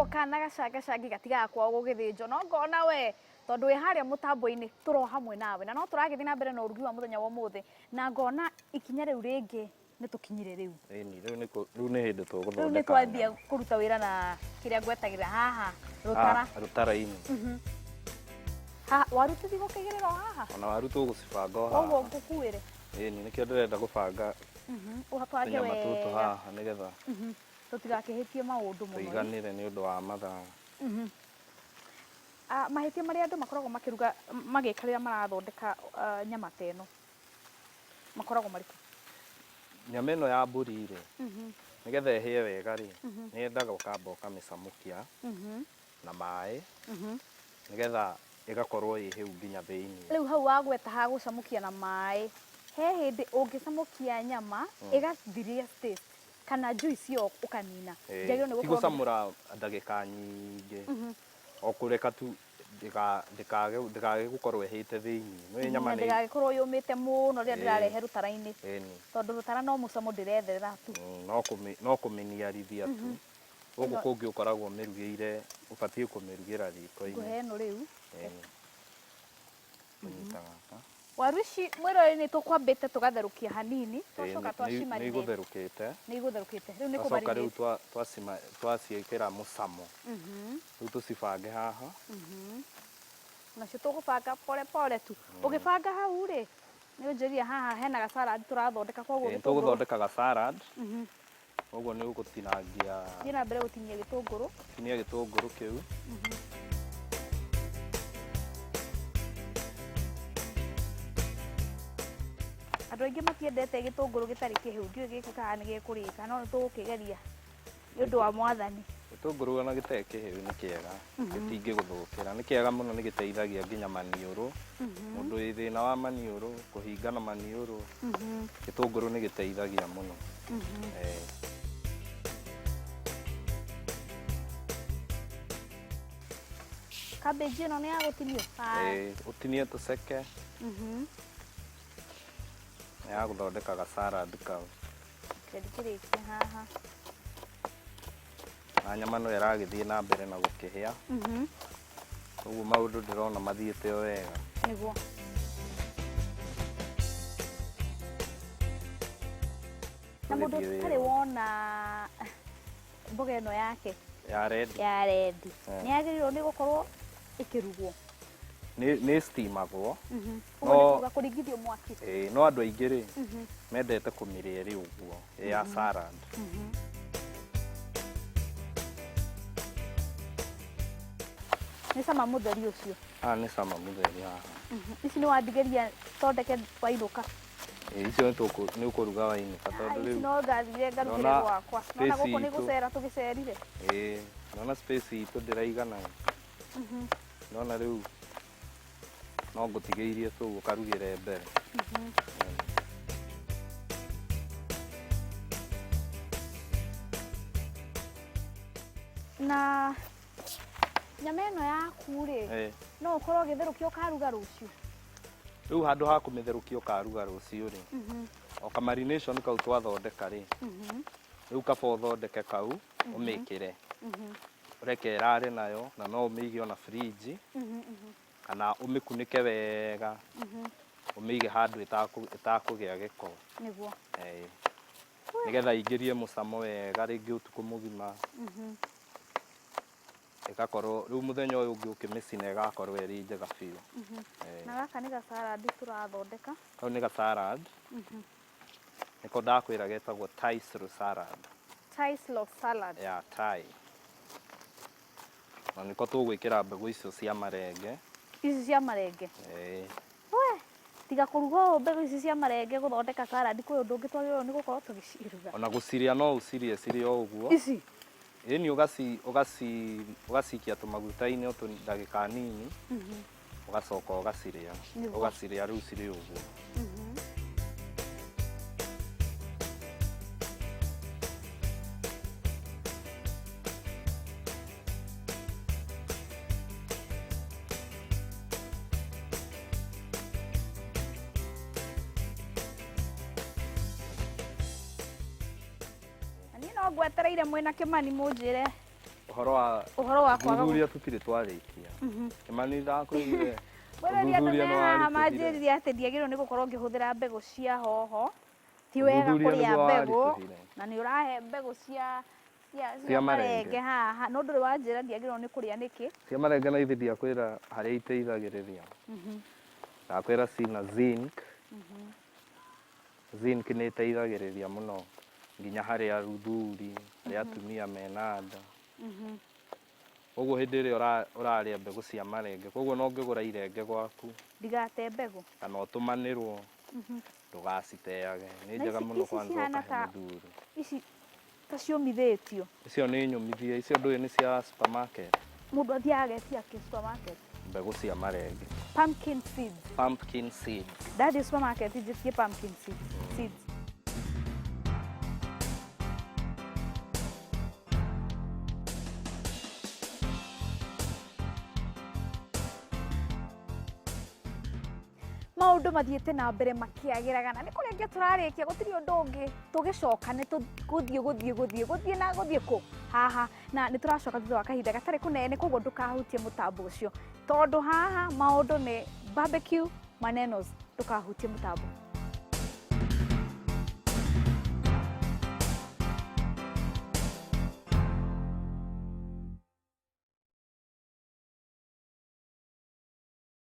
Kwĩragwo kana gacangacangi gatigaga kwao gũgĩthĩnjwo, no ngona we tondũ wĩ harĩa mũtambo-inĩ tũro hamwe nawe, na no tũragĩthiĩ na mbere na ũrugi wa mũthenya wa ũmũthĩ, na ngona ikinya rĩu rĩngĩ nĩ tũkinyire rĩu. Ĩni, rĩu nĩ rĩu nĩ hĩndĩ Rĩu tũgũthondeka nĩ twambia nyama. kũruta wĩra na kĩrĩa ngwetagĩra haha rũtara. Ah, rũtara-inĩ. Haha waru tũtigũkĩigĩrĩra o haha? Ona waru tũgũcibanga o Koguo haha. ngũkuĩre. Ĩni, nĩkĩo ndĩrenda gũbanga Ũhabange tũnyama tũtũ wega. haha nĩgetha Tũtigakĩhĩtie maũndũ mũno. tũiganĩre nĩ ũndũ wa mathaa. Ah, mahĩtia marĩa andũ makoragwo makĩruga magĩka rĩrĩa marathondeka nyama ta ĩno makoragwo marĩkũ? Nyama ĩno ya mbũri rĩ, nĩgetha ĩhĩe wega rĩ, nĩ yendaga ũkamba ũkamĩcamũkia na maĩ, nĩgetha ĩgakorwo ĩ hĩu nginya thĩiniĩ. Rĩu hau wagweta ha gũcamũkia na maĩ, he hĩndĩ ũngĩcamũkia nyama ĩgathiria taste kana juice ĩyo ũkanina. Njagĩrĩirwo nĩ Ti gũkorwo gũcamũra ndagĩka nyingĩ, o kũreka tu ndĩkage gũkorwo ĩhĩte thĩiniĩ. Nĩũĩ nyama na nĩ ndĩgagĩkorwo yũmĩte mũno rĩrĩa ndĩrarehe rũtara-inĩ, ĩni. tondũ rũtara no mũcamo ndĩretherera tu. No kũmĩniarithia tu. Gũkũ kũngĩ ũkoragwo ũmĩrugĩire, ũbatiĩ kũmĩrugĩra riko-inĩ. Ngũhe ĩno rĩu. Ĩni. Kũnyita gaka. Waru ici mwĩroreri nĩ tũkwambĩte tũgatherũkia hanini, twacoka Nĩ twacimarinate. igũtherũkĩte. Nĩ igũtherũkĩte. Rĩu nĩ Twacoka rĩu kũmarinate. twaciĩkĩra mũcamo. Rĩu tũcibange haha. Nacio tũgũbanga pole pole tu. Ũgĩbanga hau rĩ, nĩ ũnjĩrire haha hena ga salad tũrathondeka koguo Ĩĩ, gĩtũngũrũ. tũgũthondeka ga salad. Koguo nĩ ũgũtinangia. Thiĩ na mbere gũtinia gĩtũngũrũ. Tinia gĩtũngũrũ kĩu. Andũ aingĩ matiendete gĩtũngũrũ gĩtarĩ kĩhĩu, ndiũĩ gĩkĩ kana nĩ gĩkũrĩka, no nĩ tũgũkĩgeria nĩ ũndũ wa Mwathani. Gĩtũngũrũ ona gĩtarĩ kĩhĩu nĩ kĩega, gĩtingĩgũthũkĩra. Nĩ kĩega mũno, nĩ gĩteithagia nginya maniũrũ. Mũndũ wĩ thĩna wa maniũrũ, kũhingana maniũrũ, gĩtũngũrũ nĩ gĩteithagia mũno. Cabbage ĩno nĩ ya gũtinio? Ĩĩ, ũtinie tũceke. Nĩ ya gũthondeka ga salad kau. Reke ndĩkĩrĩkie haha. Na nyama no ĩragĩthiĩ na mbere na gũkĩhĩa. Koguo maũndũ ndĩrona mathiĩte o wega. Nĩguo. Na mũndũ Tũgĩthiĩ ũtarĩ wĩra. wona mboga ĩno yake Ya rendi. Ya rendi, nĩ yagĩrĩirwo nĩ gũkorwo ĩkĩrugwo? Nĩ steamagwo. Ũguo nĩ kuga kũringithio mwaki. Ĩĩ, no andũ aingĩ rĩ, mendete kũmĩrĩa ĩrĩ ũguo, ĩ ya salad. Nĩ cama mũtheri ũcio. Haha nĩ cama mũtheri haha. Ici nĩ wandigĩria thondeke wainũka. Ĩĩ, icio nĩ ũkũruga wainũka tondũ Ici rĩu no ngathire ngarugĩre ndona gwakwa. Nona space gũkũ nĩ itũ. gũcera tũgĩcerire. Ĩĩ, ndona space itũ ndĩraigana. Ndona rĩu no ngũtigĩirie tũu ũkarugĩre mbere. Na nyama ĩno yaku rĩ, no ũkorwo ũgĩtherũkia ũkaruga rũciũ? Rĩu handũ ha kũmĩtherũkia ũkaruga rũciũ rĩ, o ka marination kau twathondeka rĩ, rĩu kaba ũthondeke kau ũmĩkĩre, ũreke ĩrare nayo, na no ũmĩige ona fridge kana ũmĩkunĩke wega, ũmĩige handũ ĩtakũgĩa gĩko. Nĩguo. Ĩĩ. Nĩgetha ĩingĩrie mũcamo wega rĩngĩ ũtukũ mũgima. Ĩgakorwo rĩu mũthenya ũyũ ũngĩ ũkĩmĩcina ĩgakorwo ĩrĩ njega biũ. Na gaka nĩ ga salad tũrathondeka. Kau nĩ ga salad. Nĩko ndakwĩra getagwo Thai slaw salad. Thai slaw salad. Ya Thai. Na nĩko tũgwĩkĩra mbegũ icio cia marenge. Ici cia marenge? Ĩĩ. We, tiga kũruga ũũ mbegũ ici cia marenge gũthondeka salad, kwĩ ũndũ ũngĩ twagĩrĩirwo nĩ gũkorwo tũgĩciruga. Ona gũcirĩa no ũcirĩe cirĩ o ũguo. Ici? Ĩni, ũgacikia tũmaguta-inĩ o ndagĩka nini, ũgacoka ũgacirĩa. Ũgacirĩa rĩu cirĩ ũguo. Na niĩ no ngwetereire mwĩna Kĩmani mũnjĩre. Ũhoro wa Ũhoro wa kwaga Ũthuthuria tũtirĩ twarĩkia. Kĩmani ndakwĩrire. Mwĩrori andũ Ũthuthuria me nĩ haha warĩkĩrire. manjĩrire atĩ ndiagĩrĩirwo nĩ gũkorwo ngĩhũthĩra mbegũ cia hoho, ti wega Ũthuthuria kũrĩa nĩguo mbegũ, warĩkĩrire. na nĩ ũrahe mbegũ cia cia Cia cia marenge. marenge haha, no ndũrĩ wanjĩra ndiagĩrĩirwo nĩ kũrĩa nĩkĩ. Cia marenge na ithe ndiakwĩra harĩa iteithagĩrĩria. Ndakwĩra cina zinc. Zinc nĩ ĩteithagĩrĩria mũno nginya harĩ athuri, harĩ atumia mena nda. Koguo hĩndĩ ĩrĩa ũrarĩa mbegũ cia marenge, koguo no ũngĩgũra irenge gwaku Ndigate mbegũ. Kana ũtũmanĩrwo, ndũgaciteage. Nĩ Na njega ici mũno ici kwanza cihana ũkahe ta mũthuri. Ici ta ciũmithĩtio. Icio nĩ nyũmithie, icio ndũĩ nĩ cia supermarket. Mũndũ athiaga agetia kĩ supermarket? Mbegũ cia marenge. Pumpkin seeds. Pumpkin seeds. Ndathiĩ supermarket njĩtie pumpkin seeds. Seeds. Maũndũ mathiĩte na mbere makĩagĩraga na nĩ kũrĩkia tũrarĩkia, gũtirĩ ũndũ ũngĩ, tũgĩcoka nĩ gũthiĩ gũthiĩ gũthiĩ gũthiĩ na gũthiĩ kũ haha, na nĩ tũracoka thutha wa kahinda gatarĩ kũnene, koguo ndũkahutie mũtambo ũcio tondũ haha maũndũ nĩ barbecue manenos, ndũkahutie mũtambo.